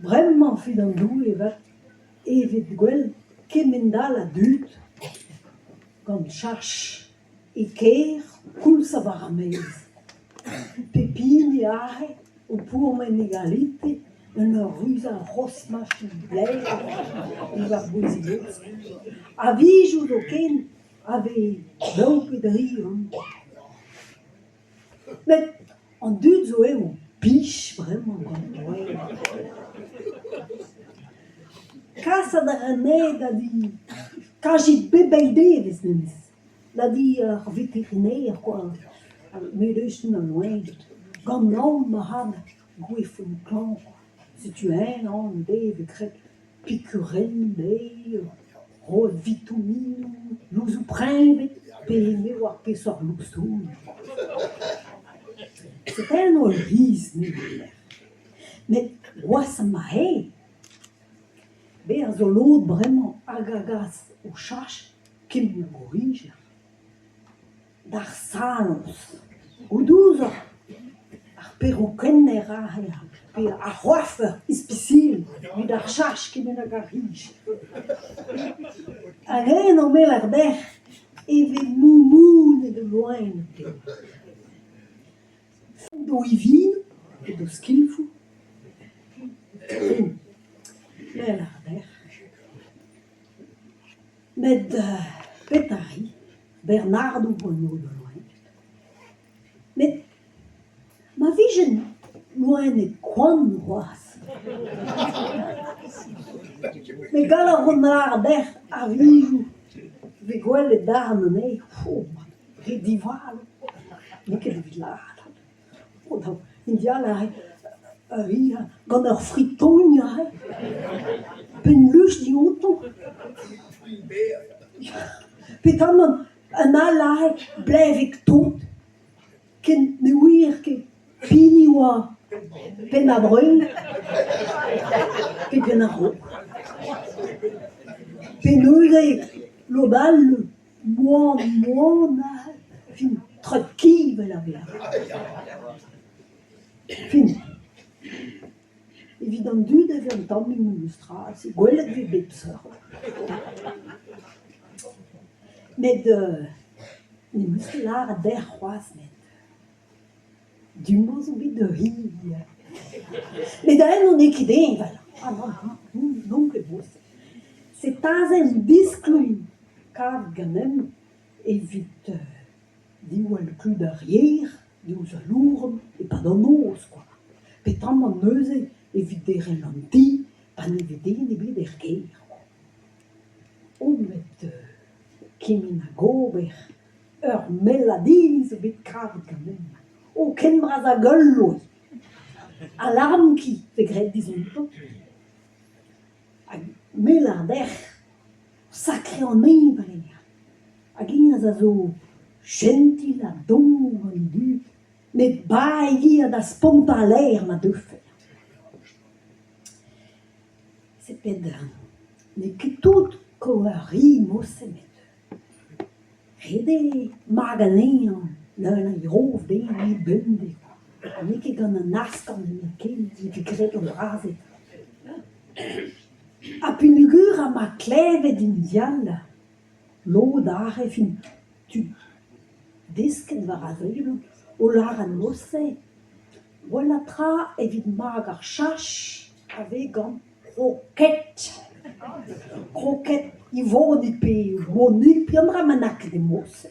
Bremañ fidamdoue avat e vez gwell kement-all a dud gant chach e kêr koulz ha war ar maez. Pep hini aze o pourmen e galite en ur ruzañ ur c'hozh machin blez diwar-bouez e lost. A-wechoù zoken a vez daou pe dri amañ. Met an dud zo eo pich bremañ gant loened. Kas a ra anezhe da di kazi bep eil devezh memes, da di ar veterinaer kwa, medisin al loened, gant aon marc'had gouefont klañv kwa, setu eñ aon dezhe 'vez graet Pikurennoù dezhe, roet vitaminoù, louzoù preñved pe me 'oar peseurt louzoù. Setu eno ur c'hiz nevez. Met gwashañ ma eo, bezañ zo lod bremañ hag a gas o chach kement hag o rijer. D'ar saloñs goude ouzhoc'h ar perrokenner aze pe ar c'hoafer ispisial evit ar chach kement hag ar rij. Hag eno me 'lar dec'h e vez moumounet al loened D'o ivinoù pe d'o skilfoù me 'lar dec'h. Met petra 'ri ? Bernardo 'oa lod al loened. Met ma vijent loened koant c'hoazh. Met gall a ran lâret dec'h a-wechoù 'vez gwelet darn anezhe, re divalo, n'eo ket evit lâret. Int all aze gant ur fri-togn aze, penn-luch dioutañ. Peotramant un all aze blevek-tout, ken ne ouier ket pehini oa penn a-dreñv pe penn a-raok. Pe neuze lod all moan-moan aze, fin treut-ki 'vel a vez. Fin, evit an dud e vez un tammig memes tra, gwelet e vez bep seurt. Met n'em eus ket lâret dec'h c'hoazh met du-mañ zo bet ur c'hi met aet on n'eo ket heñvel, ah nann, n'on ket boas. Sed aze un diskoulm kavet ganeomp evit diwall klud ar yer diouzh al lourenn e-pad an noz kwa. Peotramant neuze evit derc'hel an ti pa ne vez den ebet er gêr kwa. Oh met kement hag ober, ur mellad hini zo bet kavet ganeomp. Oh ken bras hag ul loen ! Alarm-ki 'vez graet dizontañ. Hag me 'lâr dec'h, sakre an añval eo. Hag eñ a zo jentil ha doñv an dud, met bailh ivez da spontañ al aer ma deufe. Setu n'eo ket tout koll ar ri mod-se met ret eo magañ anezhañ, leuniañ e rof dezhañ bemdez kwa. Ha n'eo ket gant an askorn nemetken e vez graet an dra-se. Ha peogwir ma klevet int all lod aze fin tud desket war ar seblant o lâret mod-se gwellañ tra evit magañ ar chach a vez gant kroked. Kroked Ivonig pe Monig pe an dra bennaket e mod-se.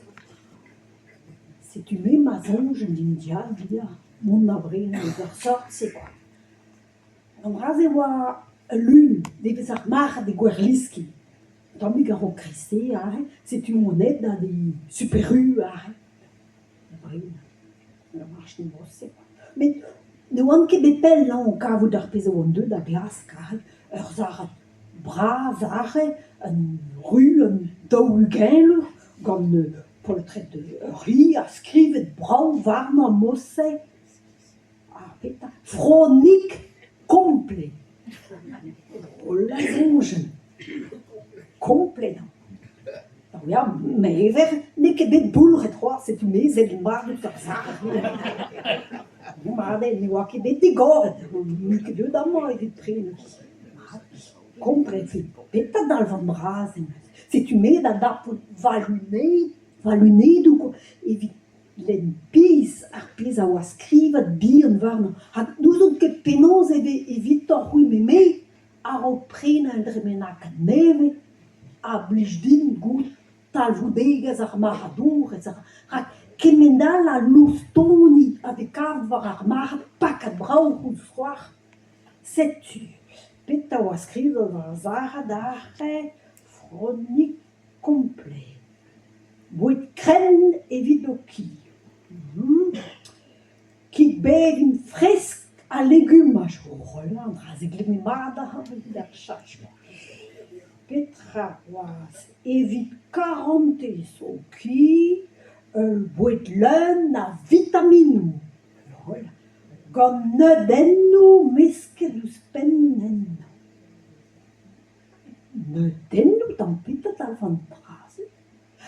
Setu me ma soñj en India ya mont da brenañ eus ar seurt-se kwa. An dra-se e oa ul lun devezh ar marc'had e Gwerliskin. Un tammig a-raok kreisteiz aze, setu on aet da di Super U aze da brenañ ur machine mod-se kwa. Met ne oan ket bet pell hañ o kavout ar pezh a oan deuet da glask aze, ur sac'had bras aze, un ru, un daou-ugent gant poltred ur c'hi ha skrivet brav warnañ mod-se. Ha petra ? Fronig komplet. Holl a soñjen. Komplet hañ. Ya, me 'ver n'eo ket bet boulc'het c'hoazh, setu me 'sell mat ouzh ar sac'h. Mat eo, ne oa ket bet digoret, n'on ket deuet amañ evit prenañ. Mat, kompren petra 'dalv an dra-se neuze. Setu me da dapout va luned, va lunedoù kwa evit lenn pizh ar pezh a oa skrivet bihan warnañ rak n'ouzon ket penaos e vez evitoc'h-c'hwi met me a-raok prenañ un dra bennak nevez a blij din goût talvoudegezh ar marc'hadourezh rak kement-all a loustoni a vez kavet war ar marc'had paket brav koulz c'hoazh. Setu petra a oa skrivet war ar sac'had aze, Fronig komplet. Boued krenn evit ho ki. Kig bevin fresk ha legumaj. Oh an dra-se 'glev mat ac'hann evit ar chach-mañ. Petra c'hoazh evit karantez ho ki ul boued leun a vitaminoù. Gant neudennoù mesket ouzhpenn ennañ. Neudennoù tamm petra 'dalv an dra-se ?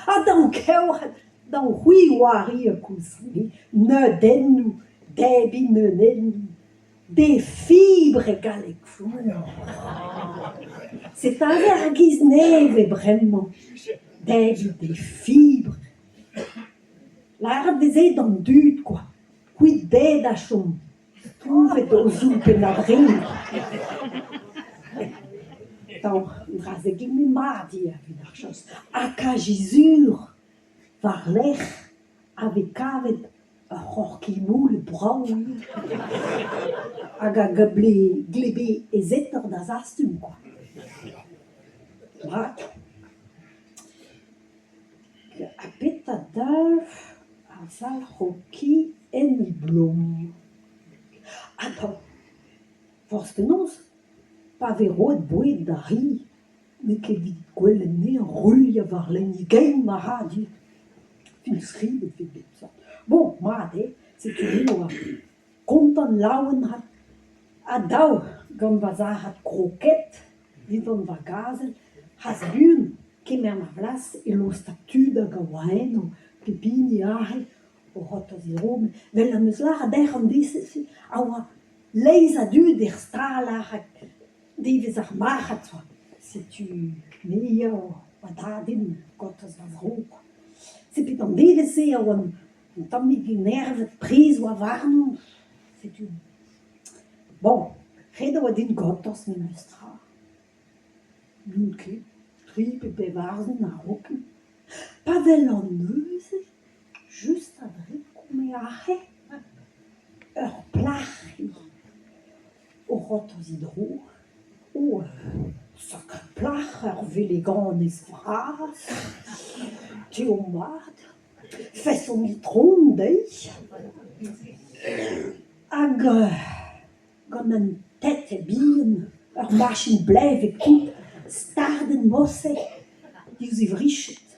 Ha daou gevret, daou c'hwi 'oar ivez koulz ha me, neudennoù, debriñ neudennoù, des fibres e galleg flour. Sed aze ar giz nevez bremañ, debriñ des fibres. Lâret 'vez se d'an dud kwa, kuit dezhe da chom Prouvet o zougen abred. An dra-se ket mat ivez evit ar chañs. Ha kazi sur war-lerc'h a vez kavet ur c'horki-moull brav ivez hag a dle bezañ aezetoc'h da zastum kwa. Mat. Ha petra 'dalv ar sal hoki en e blom ? Atav, forzh penaos, pa vez roet boued d'ar c'hi n'eo ket evit gwelet anezhañ ruilhañ war-lerc'h e gein marc'had ivez. Fiñvskrivet 'vez bep seurt. Bon, mat eo, setu me 'oa kontant laouen rak ha dav gant va sac'had kroked dindan va gazel c'has buan kemer ma flas e lostad tud hag a oa eno pep hini aze o c'hortoz e dro 'vel am eus lâret dec'h an deiz-se a oa leizh a dud er stal rak devezh ar marc'had oa setu me eo oa dra din gortoz va zro kwa. Setu d'an devezh-se a oan un tammig enervet prez oa warnon setu bon ret e oa din gortoz memes tra. N'on ket tri pe pevarzek a-raok. Pa welan neuze just a-drek me aze ur plac'h eo o c'hortoz he dro. O sakr plac'h, ur veleganez vras, tev mat, feson itron dezhi hag Gant un tête bihan, ur machin blev e koud, stardet morse diouzh e vriched.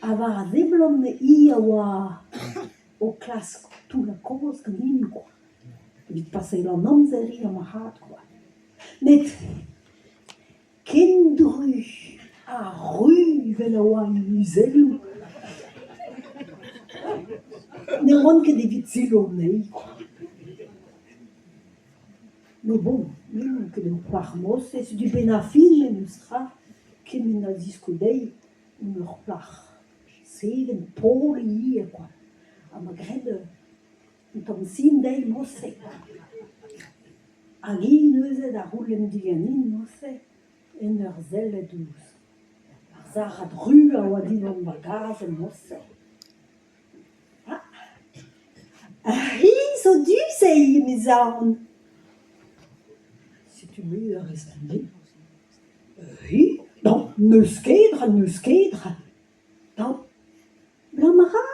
Ha war a seblant hi a oa o klask toullañ kaoz ganin kwa, evit paseal an amzer eo marc'had kwa. Met Ken druz ha ruz evel a oa e muzelloù. Ne oan ket evit selaou anezhi kwa. Met bon, me n'on ket ur plac'h morse, setu benn ar fin memes tra kement a zisko dezhi on ur plac'h seven, paotr ivez kwa. Ha 'ma graet Un tamm sin dezhi morse. Hag hi neuze da c'houlenn diganin morse en ur sellet ouzh ar sac'had ru a oa dindan ma gazel morse. Ah, ar c'hi zo du-se emezaon. Setu me da respont dezhi. Ur c'hi ? Nann, n'eus ket, n'eus ket. Nann. Blam a ra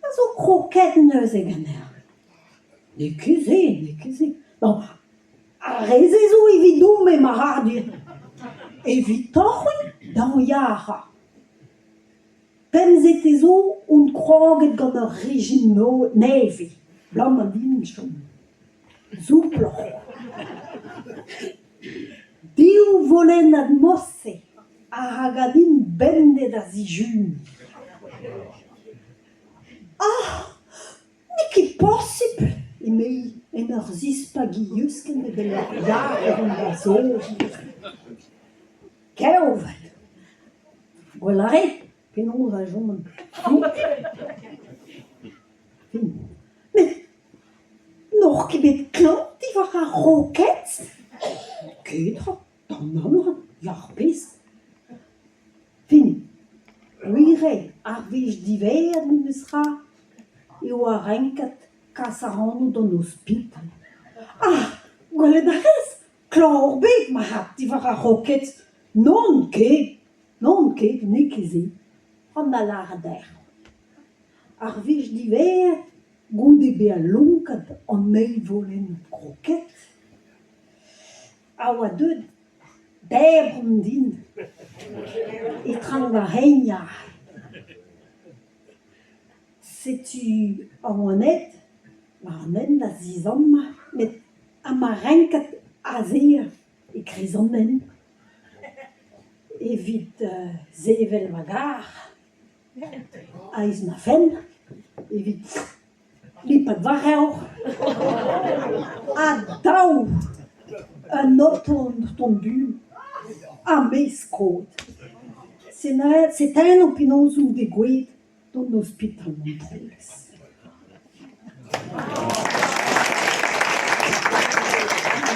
a zo kroket neuze ganeoc'h. N'eo ket se, n'eo ket se. Bon, ar re-se zo evidon-me marc'hadur. Evitoc'h-c'hwi, daou yar. Pemzek zo on kroget gant ur rejim nevez, 'blam din chom souploc'h. Div volennad morse a ra ganin bemdez da zijuniñ. Ah ! ket posupl emezi en ur zispak he heuskenn evel ur yar o vont da zoriñ. Kev 'vat ! Gwell a rit penaos a choman Met n'oc'h ket bet klañv diwar ar roked ? Ket 'ra, d'an holl yac'h pesk. Fin, gwir eo, ar wech diwezhañ memes tra e oa renket kas ac'hanon d'an ospital. Ah ! Gwelet a rez, klañv oc'h bet marc'had diwar ar roked ? N'on ket, n'on ket, n'eo ket se. C'hoant da lâret deoc'h. Ar wech diwezhañ goude bezañ lonket an eil volenn kroked a oa deuet debron din e traoñ va c'hein aze. Setu a oan aet war an hent da zizammañ met ha ma renket azezañ e-kreiz an hent evit sevel ma garr. A-us ma fenn evit lipat va revr ha dav un oto tont buan ha me skoet. Setu eno penaos on degouezhet d'an ospital Montroulez.